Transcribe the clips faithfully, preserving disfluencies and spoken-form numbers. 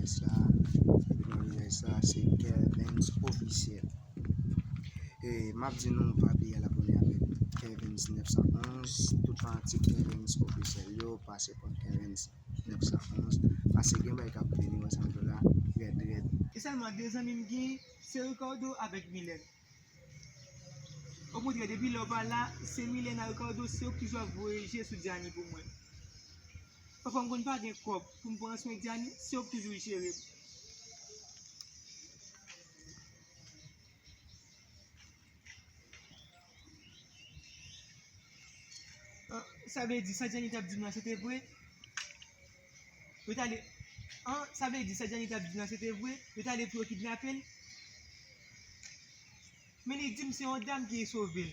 Sa, epi nan vizaj sa, se Kervens Ofisyèl. E, m ap di nou, pa bliye al abòne avèk Kervens nèf san onz, tout fanatik Kervens Ofisyèl yo, pase pran Kervens nèf san onz, pase gen bagay k ap vini, wè sa m di w la, rèd, rèd. E sèlman de zanmi m gen, se Ricardo avèk Mylène. Okontrè, depi lè w pa la, se Mylène ak Ricardo, se yo k toujou ap voye je sou Diany pou mwen. Pafwa m konn pa gen kòb pou m pran swen Diany, se yo k toujou jere m. Ah, sa vle di sa Diany t ap di m nan se te vre? Yo t ale, ah, sa vle di sa Diany t ap di m nan se te vre? Yo t ale pou yo kidnape l? Men li di m se yon dam ki sove l.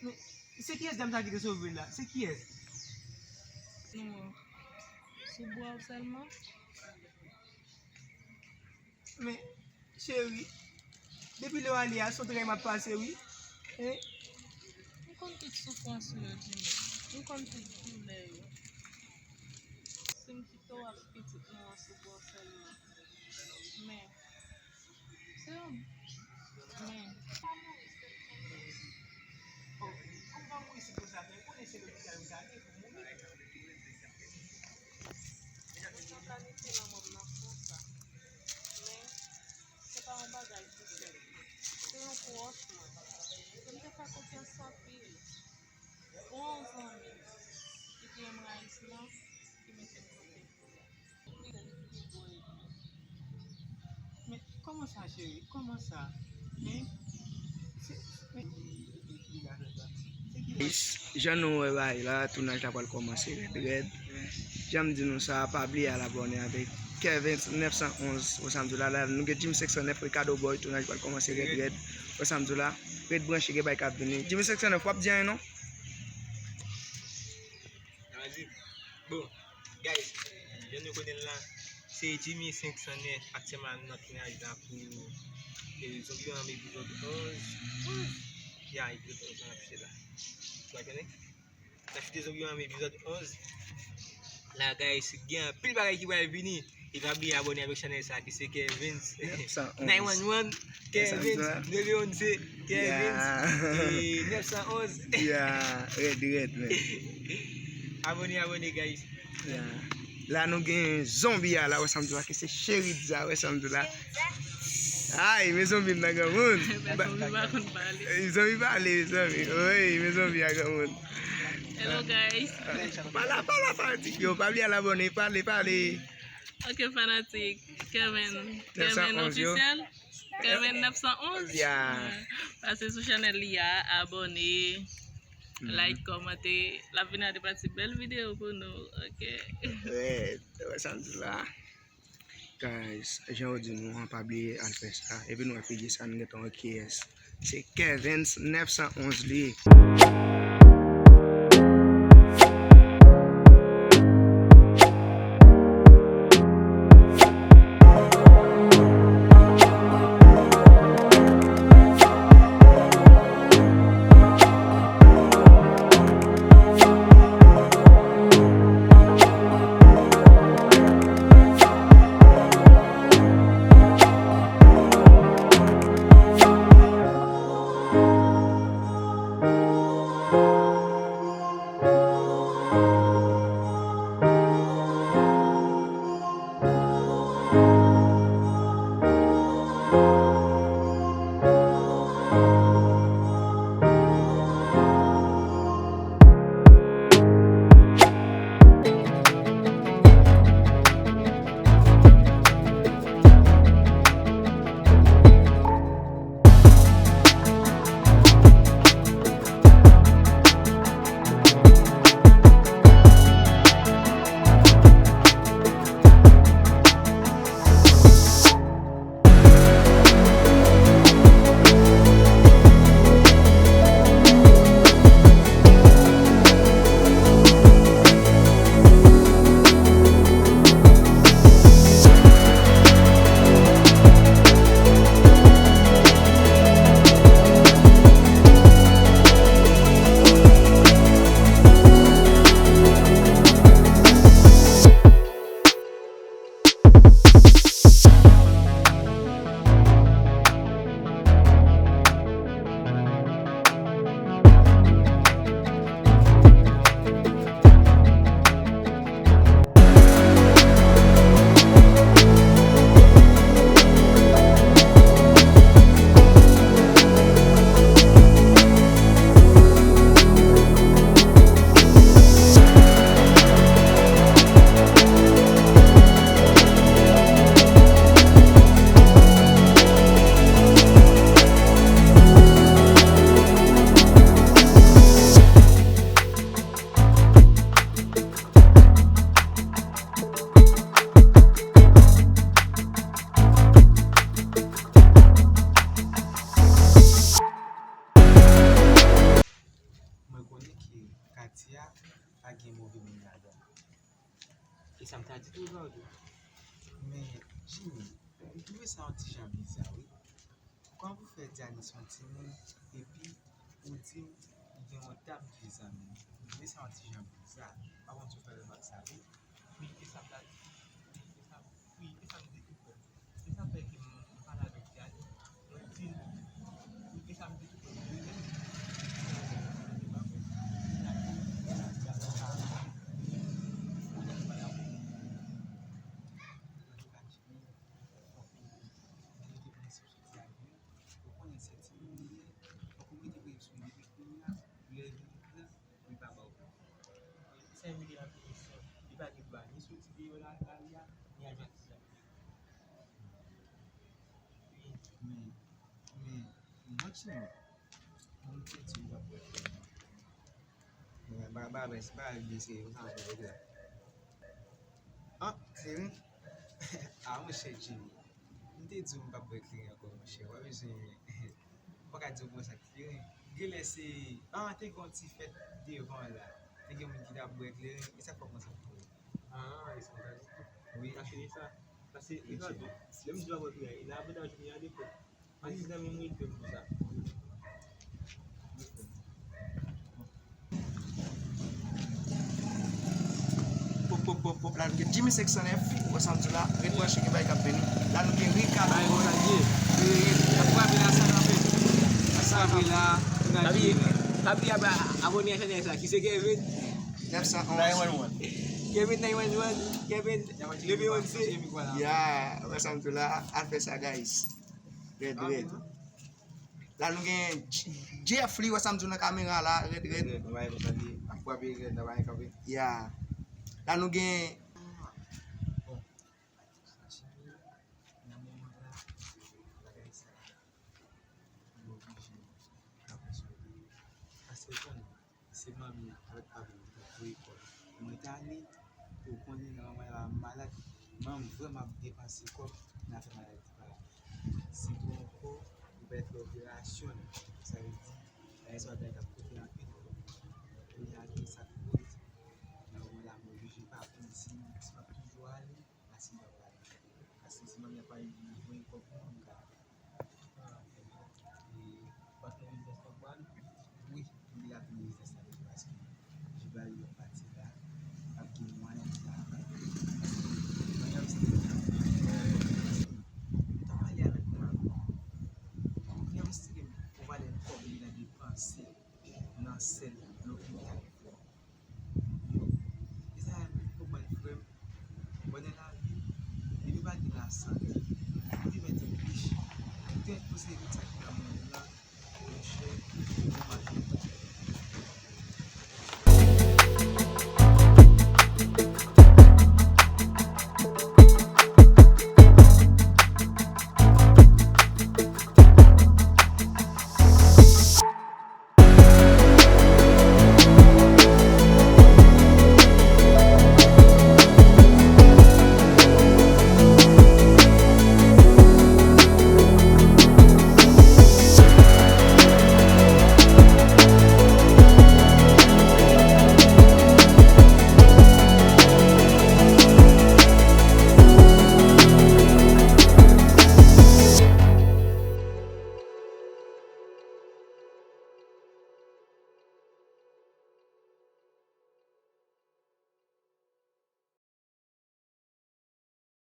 Men, se kiyès dam sa ki te sove l la? Se kiyès? Nou sou bwa w sèlman. Men, cheri, depi lè w ale a, se yon tray m ap pase, wi. Hein? M konn tout soufrans ou yo, Jimmy. M konn tout doulè yo. Si m kite w ak pitit nou an sou bò sèlman. Men, se yon, men, pa mouri sèlman. Oh, ou pa mouri si konsa, men konnen se lopital ou t ale pou mouri. Mwen pa planifiye lanmò m nan konsa. Men, se pa yon bagay ki fèt. Se yon pwòch mwen. Ke m te fè konfyans anpil. Bon zanmi. Li te yon rayisman ki mete m kote pou li. Men, kòman sa, cheri? Kòman sa? Hein? Se, men, se ki la? Jan nou wè bagay la, tounaj la pral kòmanse rèd rèd. Jan m di nou sa, pa bliye al abòne avèk Kervens nèf san onz, wè sa m di w la, la, nou gen Jimmy senk san nèf, Ricardo Boy, tounaj pral kòmanse rèd rèd, wè sa m di w la, ret branche, gen bagay k ap vini. Jimmy senk san nèf, w ap di anyen non? Bon, guys, jan nou konnen l la, se Jimmy senk san nèf aktyèlman nan tounaj la pou, e, Zonbi Anm epizòd onz. Ya, epizòd onz la n ap chute la. Ou pa konnen? N ap chute Zonbi Anm epizòd onz. La, guys, gen anpil bagay ki pral vini. E pa bliye abòne avèk chanèl sa ki se Kervens nèf san onz. Nine one one, Kervens, neve onz, Kervens, e nèf san onz. Ya, rèd, rèd, men. Abòne, abòne, guys. Ya. La nou gen zonbi a la, wè sa m di w la, ki se Cheridza, wè sa m di w la. Ay, men zonbi m nan granmoun. Ba- Zonbi pa konn pale. Eh, zonbi pale, mezanmi. Wi, men zonbi a granmoun. Hello, guys. Pala, pala, fanatik yo. Pa bliye al abòne, pale, pale. Ok, fanatik. Kervens, Kervens nèf san onz yo. Ofisyèl. Kervens nèf san onz. Ya. Pase sou chanèl li a, abòne, like, kòmante. L ap vin ak de pati bèl videyo pou nou. Ok. Rèd, wè sa m di la. Guys, jan yo di nou an, pa bliye al fè sa. Epi nou wè figi sa, nou gentan wè kiyès. Se Kervens nèf san onz li ye. Konnen ke katye a pa gen move moun ladan. E sa m ta di tou, Eduardo. Men, Jimmy, m twouve sa yon ti jan biza, wi. Kòman pou fè di Anis yon timoun, epi ou di m li gen yon dam ki zanmi l? M twouve sa yon ti jan biza. M pa konn si w fè remake sa, wi. Wi, e sa m ta di. Wi, e sa, wi, e sa m di tou frè. Se sa fè ke m, m pale avèk Djani. Mwen di l, wi, e sa m di tou frè. Li pa ba w. Li pa gen dwa ni soti deyò la, lari a, ni al jwenn ti zanmi. Men, men, men, mwen ti moun. Mwen te di w pa bwè kleren. Men, ba, ba, ba, se pa al blese, ou sa antre la. Ah, kleren? Ah, monchè Jimmy. M te di w m pa bwè kleren ankò, monchè. W ap bezwen, m pa ka di w konsa kleren. Genlè se, ah, te gen yon ti fèt devan la. Te gen moun ki t ap bwè kleren. E sa k fè w konsa kleren? Ah, e sa m ta di tou. Wi. Sa fini sa. Paske, e sa tou. Lè m di w pa bwè kleren, e nan avantaj ou gen a depo. An ti zanmi m wi fè m pou sa. Pop, pop, pop, pop, la nou gen Jimmy senk san nèf, ou wè sa m di w la, ret branche gen bagay k ap vini. La nou gen Ricardo. Bagay konsa l ye. Wi, wi, y ap frape la, sa frape. Sa frape la. Pa bliye, pa bliye abone a chanèl sa, ki se Kevin. Nèf san onz. Kevin nine one one. Kevin, leve yon se. Ya, ou wè sa m di w la, al fè sa, guys. Red, red. La nou gen J-, Jeffrey, wè sa m di w nan kamera la, red, red. Red, red, nou bay konsa li ap frape red, la pa gen kanpe. Ya. La nou gen. Bon. Nan moman la, bagay sa, yo oblije kanpe sou pye yo. Paske w konnen, se manmi avèk papa m ki t ap voye kòb. Mwen t ale, ou konnen, nan moman la, m malad. Manman m vrèman ap depanse kòb nan afè maladi pa l. Si pou yon kò, ou pral fè operasyon, sa vle di,